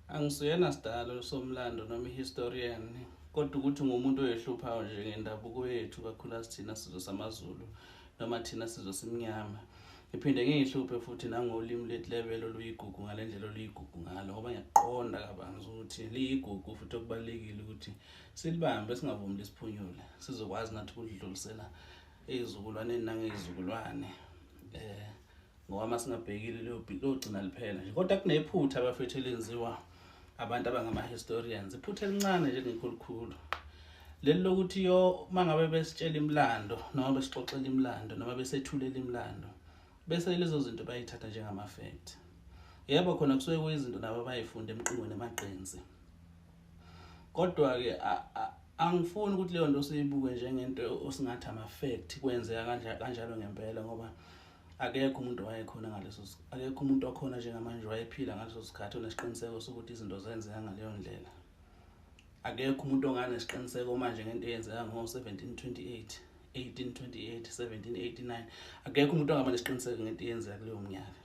Angisuyena sidalo somlando noma i-historian, kodwa ukuthi ngumuntu oyehluphayo nje ngendabuko yethu, kakhulukazi thina sizwe samaZulu noma thina sizwe simnyama. Ngiphinde ngiyihluphe futhi nangolimi lethu lebele oluyigugu ngale ndlela oluyigugu ngalo, ngoba ngiyakuqonda kabanzi ukuthi liyigugu futhi okubalulekile ukuthi silibambe, singavumi lisiphunyule, sizokwazi nathi ukulidlulisela ey'zukulwaneni nangey'zukulwane. Ngoba uma singabhekile liyogcina liphela nje. Kodwa kunephutha abafethu elenziwa abantu abangama-historians, iphutha elincane nje lingekho likhulu, leli lokuthi yo uma ngabe besitshela imilando noma besixoxela imilando noma besethulela imilando, bese lezo zinto bayithatha njengama-fact. Yebo, khona kusuke kuyizinto nabo abayifunda emqingweni emagqinsi, kodwa-ke angifuni ukuthi leyo nto siyibuke njengento osingathi ama-fact, kwenzeka kanjalo ngempela, ngoba akekho umuntu owayekhona ngaleso, akekho umuntu okhona njengamanje wayephila ngaleso sikhathi onesiqiniseko sokuthi izinto zenzeka ngaleyo ndlela. Akekho umuntu onganesiqiniseko manje ngento eyenzeka ngo-1728, 1828, 1789. Akekho umuntu ongaba nesiqiniseko ngento eyenzeka kuleyo minyaka,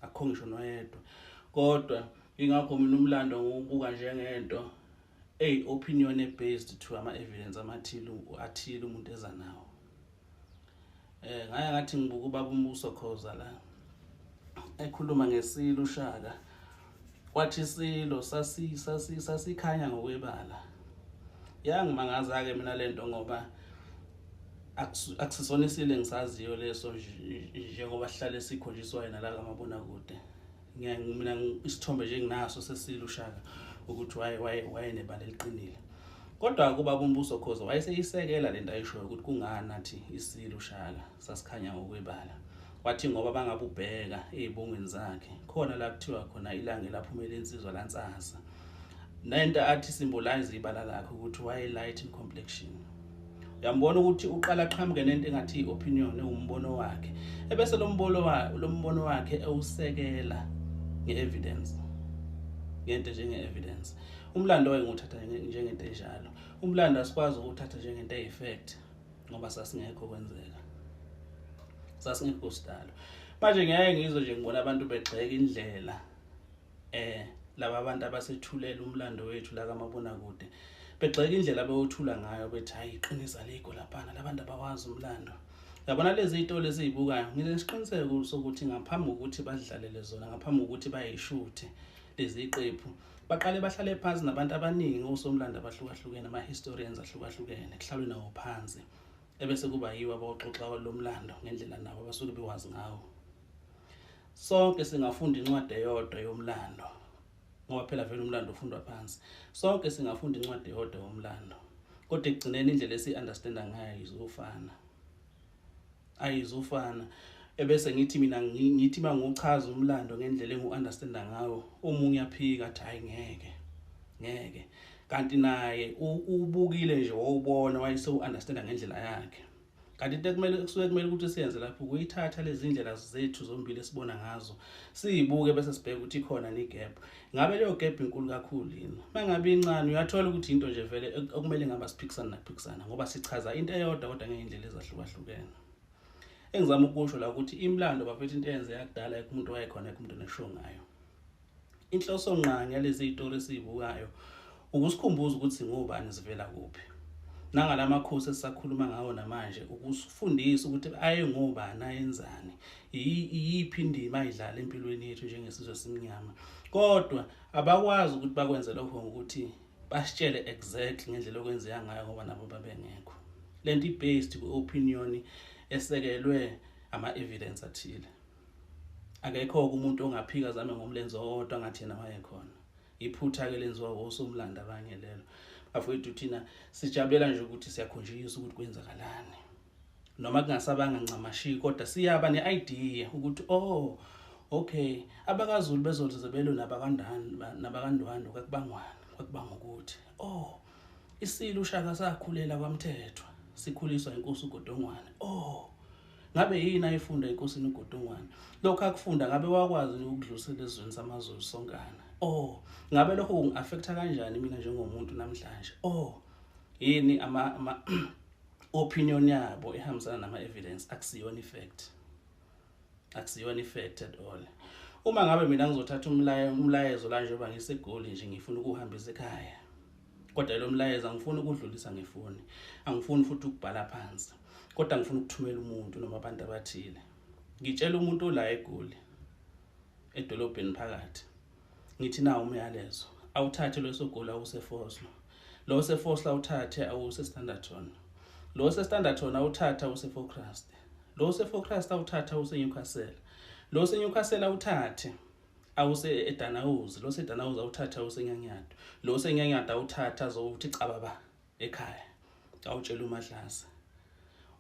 akukho ngisho noyedwa. Kodwa ingakho mina umlando ngiwubuka njengento eyi-opinion based to ama-evidence amathile athile umuntu eza nawo. Ngaya ngathi ngibuka ubaba uMbuso Khoza la ekhuluma ngesilo uShaka, wathi isilo sasikhanya ngokwebala. Yangimangaza-ke mina lento, ngoba akusisona isilo engisaziyo leso njengoba sihlale sikhonjiswa yena la kamabonakude. Mina isithombe nje nginaso sesilo uShaka ukuthi wayenebala eliqinile. Kodwa kubaba uMbuso Khoza wayeseyisekela lento ayishoyo ukuthi kungani athi isilo uShaka sasikhanya ngokwebala. Wathi ngoba bangabubheka ey'bongweni zakhe khona la kuthiwa khona ilanga elaphumela insizwa lansasa, nento athi symbolize ibala lakhe ukuthi waye light in complexion. Uyambona ukuthi uqala aqhamuke nento engathi i-opinion, ewumbono wakhe, ebese lo mbono wakhe ewusekela nge-evidence, ngento njenge-evidence. Umlando wayengiwuthatha njengento enjalo. Umlando asikwazi ukuwuthatha njengento eyi-fact ngoba sasingekho kwenzeka, sasingekho sidalo. Manje ngiyaye ngizwe nje ngibona abantu begxeka indlela laba abantu abasethulela umlando wethu la kamabonakude, begxeka indlela abewuthula ngayo, bethi hayi, iqinisa alikho laphana, labantu abawazi umlando. Yabona lezi y'tori esiyibukayo, nginesiqiniseko sokuthi ngaphambi kokuthi badlalele zona, ngaphambi kokuthi bayishuthe lezi qephu, baqale bahlale phansi nabantu abaningi osomlando abahlukahlukene, ama-historians ahlukahlukene, kuhlalwe nawo phansi, ebese kuba yiwo abawoxoxa lo mlando ngendlela nabo abasuke bewazi ngawo. Sonke singafunda incwadi eyodwa yomlando, ngoba phela vele umlando ufundwa phansi. Sonke singafunda incwadi eyodwa yomlando, kodwa ekugcineni indlela esi-understanda ngayo ayizufana, ayizufana. Ebese ngithi mina ngithi mangiwuchaza umlando ngendlela engiwu-understanda ngawo, omunye aphika athi hayi, ngeke ngeke, kanti naye ubukile nje wawubona wayesewu-understanda ngendlela yakhe. Kanti into ekumele kusuke kumele ukuthi siyenze lapho ukuyithatha lezi ndlela zethu zombili esibona ngazo, siyibuke, bese sibheke ukuthi ikhona ni-gap. Ngabe leyo gap inkulu kakhulu yini? Uma ngabe incane, uyathola ukuthi into nje vele okumele ngabe siphikisana nakuphikisana, ngoba sichaza into eyodwa kodwa ngey'ndlela ezahlukahlukene. Engizama ukusho la ukuthi imilando bafethu into eyenzeka kudala, ekho umuntu wayekhona, ekho umuntu onesho ngayo. Inhloso ngqangi yalezi y'tori esiyibukayo ukusikhumbuza ukuthi singobani, sivela kuphi, nangalamakhosi esisakhuluma ngawo namanje, ukusifundisa ukuthi ayengobani, ayenzani, iyiphi indima ayidlala empilweni yethu njengesizwe esimnyama. Kodwa abakwazi ukuthi bakwenze lokho ngokuthi basitshele exactly ngendlela okwenzeka ngayo, ngoba nabo babengekho. Lento i-based kwi-opinion esekelwe ama-evidence athile. Akekho-ke umuntu ongaphika zame ngomlenze owodwa ngathi yena wayekhona. Iphutha-ke lenziwa osomlando abanye lelo. Bafowethu, thina sijabulela nje ukuthi siyakhonjiswa ukuthi kwenzakalani, noma kungasabanga ncamashi, kodwa siyaba ne-idea ukuthi oh okay, abakaZulu bezoze belwe nabakaNdani nabakaNdwandwe, kwakubangwana, kwakubanga ukuthi oh, isilo uShaka sakhulela kwaMthethwa, sikhuliswa inkosi uGodongwane. Oh. Ngabe yini ayifunda enkosini uGodongwana? Lokho akufunda ngabe wakwazi ukudlulisela esizweni samaZulu sonkana? Oh, ngabe lokho kungi-affecta kanjani mina njengomuntu namhlanje? Oh, yini ama opinion yabo ehambisana nama-evidence? Akusiyona i-fact, akusiyona i-fact at all. Uma ngabe mina ngizothatha umlayezo la, njengoba ngiseGoli nje, ngifuna ukuhambisa ekhaya, kodwa lo mlayezo angifuni ukudlulisa ngefoni, angifuni futhi ukubhala phansi, kodwa ngifuna ukuthumela umuntu noma abantu abathile. Ngitshela umuntu ola eGoli edolobheni phakathi, ngithi nawo umyalezo, awuthathe lo soGoli awuse-Vosloo, lo ose-Vosloo awuthathe awuse-Standerton, lo ose-Standerton awuthathe awuse-Volksrust, lo ose-Volksrust awuthathe awuse-Newcastle, lo ose-Newcastle awuthathe awuse eDannhauser, lo ose-Dannhauser awuthathe awuse-Nyanyadu, lo ose-Nyanyadu awuthathe azowuthi cababa ekhaya, awutshela uMahlase.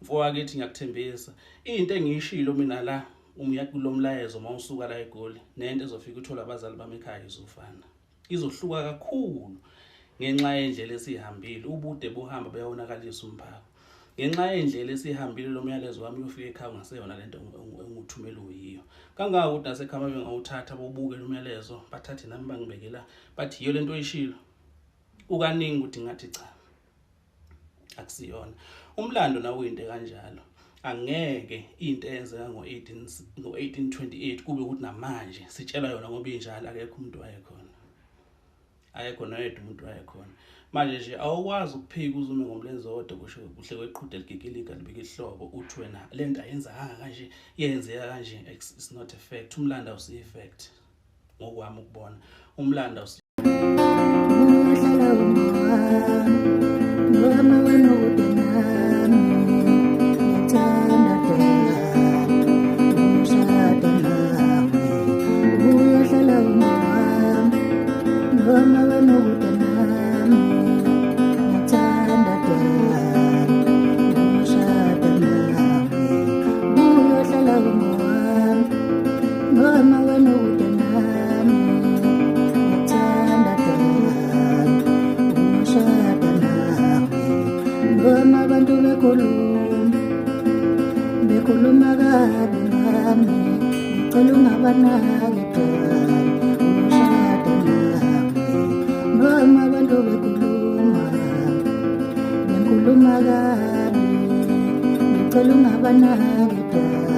Mfowethu, ngiyakuthembisa into engiyishilo mina la kulo mlayezo, mawusuka la eGoli nento ezofika uthola abazali bami ekhaya izofana, izohluka kakhulu ngenxa yendlela esihambile. Ubude bohamba buyawonakalisa umphako. Ngenxa yendlela esihambile, lo myalezo wami uyofika ekhaya ungaseyona lento enguthumela uyiyo. Kangangokuthi nasekhaya bengawuthatha bobuke lo myalezo, bathathe nami bangibekela, bathi yiyo lento oyishilo. Kukaningi ukuthi ngathi cha, akusiyona. Umlando nawo uyinto kanjalo. Angeke into eyenzeka ngo-18 ngo-1828 kube ukuthi namanje sitshelwa yona ngoba injalo. Akekho umuntu wayekhona, akekho noyedwa umuntu wayekhona. Manje nje awukwazi ukuphika uzume ngomlenze owodwa, kusho kuhle kweqhude ligigiliga libika ihlobo, uthi wena le nto ayenzakanga kanje, yenzeka kanje. It's not a fact. Umlando awusiyo i-fact ngokwami ukubona. Umlando awusiyo. Uyohlala ungowami noma wena ukude nami, ngiyakuthanda dali, ukushada nawe. Uyohlala ungowami noma wena ukude nami, ngiyakuthanda dali, ukushada nawe. Uyohlala ungowami noma wena ukude nami, ngiyakuthanda dali, ukushada nawe. Noma abantu bekhuluma, bekhuluma kabi ngami, ngicela ungabanaki dali, ukushada nawe. Noma abantu bekhuluma, bekhuluma kabi, ngicela ungabanaki dali.